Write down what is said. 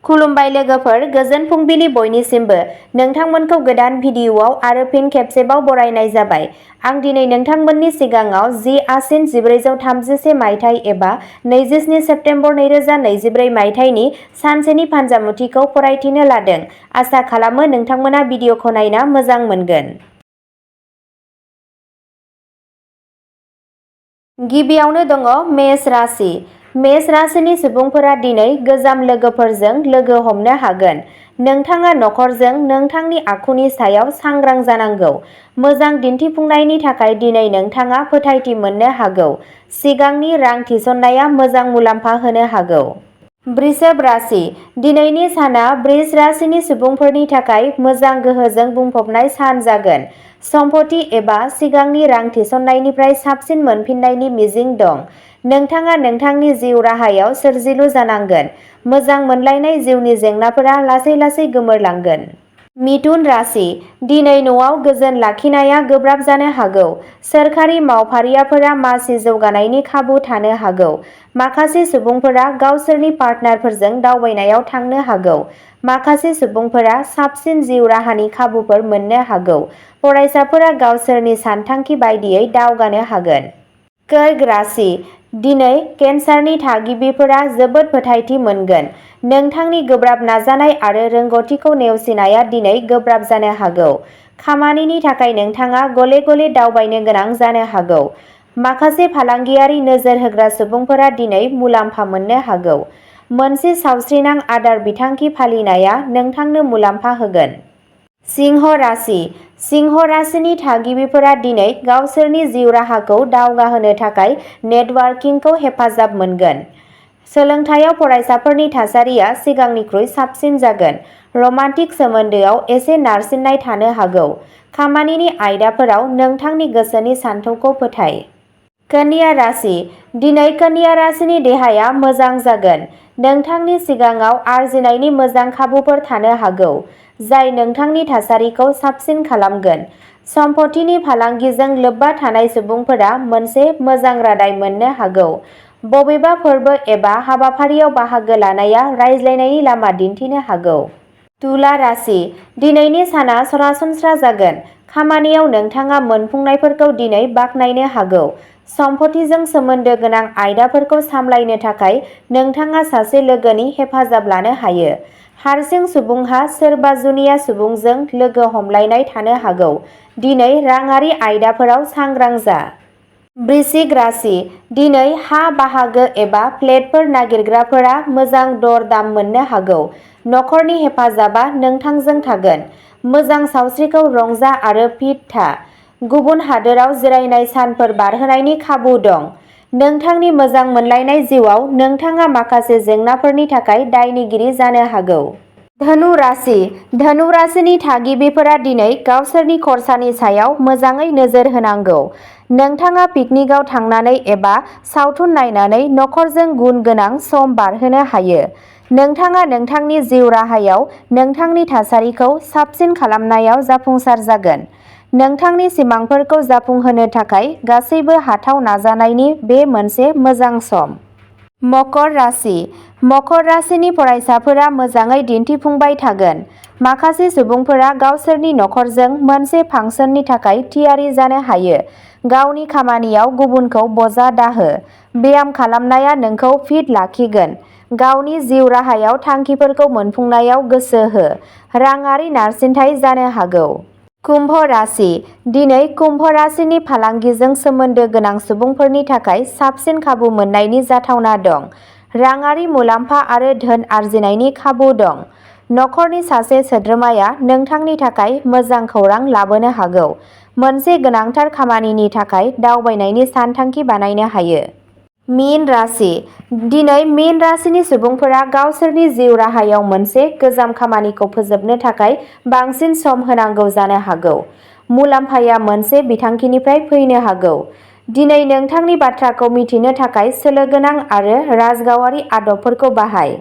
खुलुमबाय लोगोफोर, गोजोन फुंबिलि बयनिसिमबो। नोंथांमोनखौ गोदान भिडिअआव आरो फिन खेबसेबाव बरायनाय जाबाय। आं दिनै नोंथांमोननि सिगाङाव 10 आसिन 1431 मायथाइ एबा 27 सेप्तेम्बर 2024 मायथाइनि सानसेनि फानजामुथिखौ फरायथिनो लादों। आसा खालामो नोंथांमोना भिडिअखौ नायना मोजां मोनगोन। गिबियावनो दङ मेष राशि। मेष राशिनि सुबुंफोरा दिनै गोजाम लोगोफोरजों लोगो हमनो हागोन। नोंथाङा नखरजों नोंथांनि आखुनि सायाव सांग्रां जानांगौ। मोजां दिन्थिफुंनायनि थाखाय दिनै नोंथाङा फोथायथि मोननो हागौ। सिगांनि रां थिसननाया मोजां मुलाम्फा होनो हागौ। वृषभ राशि। दिनैनि साना वृष राशिनि सुबुंफोरनि थाखाय मोजां गोहोजों बुंफबनाय सान जागोन। सम्पथि एबा सिगांनि रां थिसननायनिफ्राय साबसिन मोनफिननायनि मिजिं दं। नोंथाङा नोंथांनि जिउ राहायाव सोरजिलु जानांगोन। मोजां मोनलायनाय जिउनि जेंनाफोरा लासै लासै गोमोरलांगोन। मिथुन राशि। दिनै न'आव गोजोन लाखिनाया गोब्राब जानो हागौ। सोरखारि मावफारियाफोरा मासि जौगानायनि खाबु थानो हागौ। माखासे सुबुंफोरा गावसोरनि पार्टनारफोरजों दावबायनायाव थांनो हागौ। माखासे सुबुंफोरा साबसिन जिउ राहानि खाबुफोर मोननो हागौ। फरायसाफोरा गावसोरनि सानथांखि बायदियै दावगानो हागोन। कर्क राशि। दिनै केन्सारनि थागिबिफोरा जोबोद फोथायथि मोनगोन। नोंथांनि गोब्राब नाजानाय आरो रोंग'थिखौ नेवसिनाया दिनै गोब्राब जानो हागौ। खामानिनि थाखाय नोंथाङा गले गले दावबायनो गोनां जानो हागौ। माखासे फालांगियारि नोजोर होग्रा सुबुंफोरा दिनै मुलाम्फा मोननो हागौ। मोनसे सावस्रिनां आदार बिथांखि फालिनाया नोंथांनो मुलाम्फा होगोन। सिंह राशि। सिंह राशिनि थागिबिफोरा दिनै गावसोरनि जिउ राहाखौ दावगाहोनो थाखाय नेटवार्किंखौ हेफाजाब मोनगोन। सोलोंथायाव फरायसाफोरनि थासारिया सिगांनिख्रुइ साबसिन जागोन। रमान्टिक सोमोन्दोआव एसे नारसिननाय थानो हागौ। खामानिनि आयदाफोराव नोंथांनि गोसोनि सानथौखौ फोथाय। कन्या राशि। दिनै कन्या राशिनि देहाया मोजां जागोन। नोंथांनि सिगाङाव आरजिनायनि मोजां खाबुफोर थानो हागौ, जाय नोंथांनि थासारिखौ साबसिन खालामगोन। सम्पथिनि फालांगिजों लोब्बा थानाय सुबुंफोरा मोनसे मोजां रादाय मोननो हागौ। बबेबा फोरबो एबा हाबाफारियाव बाहागो लानाया रायज्लायनायनि लामा दिन्थिनो हागौ। तुला राशि। दिनैनि साना सरासनस्रा जागोन। खामानियाव नोंथाङा मोनफुंनायफोरखौ दिनै बाख्नायनो हागौ। सम्पथिजों सोमोन्दो गोनां आयदाफोरखौ सामलायनो थाखाय नोंथाङा सासे लोगोनि हेफाजाब लानो हायो। हारसिं सुबुंहा सोरबा जुनिया सुबुंजों लोगो हमलायनाय थानो हागौ। दिनै राङारि आयदाफोराव सांग्रां जा। वृश्चिक राशि। दिनै हा बाहागो एबा फ्लेटफोर नागिरग्राफोरा मोजां दर-दाम मोननो हागौ। नखरनि हेफाजाबआ नोंथांजों थागोन। मोजां सावस्रिखौ रंजा आरो फिट था। गुबुन हादोराव जिरायनाय सानफोर बारहोनायनि खाबु दं। नोंथांनि मोजां मोनलायनाय जिउआव नोंथाङा माखासे जेंनाफोरनि थाखाय दायनिगिरि जानो हागौ। धनु राशि। धनु राशिनि थागिबिफोरा दिनै गावसोरनि खरसानि सायाव मोजाङै नोजोर होनांगौ। नोंथाङा पिकनिकआव थांनानै एबा सावथुन नायनानै नखरजों गुन गोनां सम बारहोनो हायो। नोंथाङा नोंथांनि जिउ राहायाव नोंथांनि थासारिखौ साबसिन खालामनायाव जाफुंसार जागोन। नोंथांनि सिमांफोरखौ जाफुंहोनो थाखाय गासैबो हाथाव नाजानायनि बे मोनसे मोजां सम। मकर राशि। मकर राशिनि फरायसाफोरा मोजाङै दिन्थिफुंबाय थागोन। माखासे सुबुंफोरा गावसोरनि नखरजों मोनसे फांसननि थाखाय थियारि जानो हायो। गावनि खामानियाव गुबुनखौ बजा दाहो। ब्याम खालामनाया नोंखौ फिट लाखिगोन। गावनि जिउ राहायाव थांखिफोरखौ मोनफुंनायाव गोसो हो। राङारि नारसिनथाय जानो हागौ। कुम्भ राशि। दिनै कुम्भ राशिनि फालांगिजों सोमोन्दो गोनां सुबुंफोरनि थाखाय साबसिन खाबु मोननायनि जाथावना दं। राङारि मुलाम्फा आरो धोन आरजिनायनि खाबु दं। नखरनि सासे सोद्रोमाया नोंथांनि थाखाय मोजां खौरां लाबोनो हागौ। मोनसे गोनांथार खामानिनि थाखाय दावबायनायनि सानथांखि बानायनो हायो। मीन राशि। दिनै मीन राशिनि सुबुंफोरा गावसोरनि जिउ राहायाव मोनसे गोजाम खामानिखौ फोजोबनो थाखाय बांसिन सम होनांगौ जानो हागौ। मुलाम्फाया मोनसे बिथांखिनिफ्राय फैनो हागौ। दिनै नोंथांनि बाथ्राखौ मिथिनो थाखाय सोलो गोनां आरो राजगावारि आदबफोरखौ बाहाय।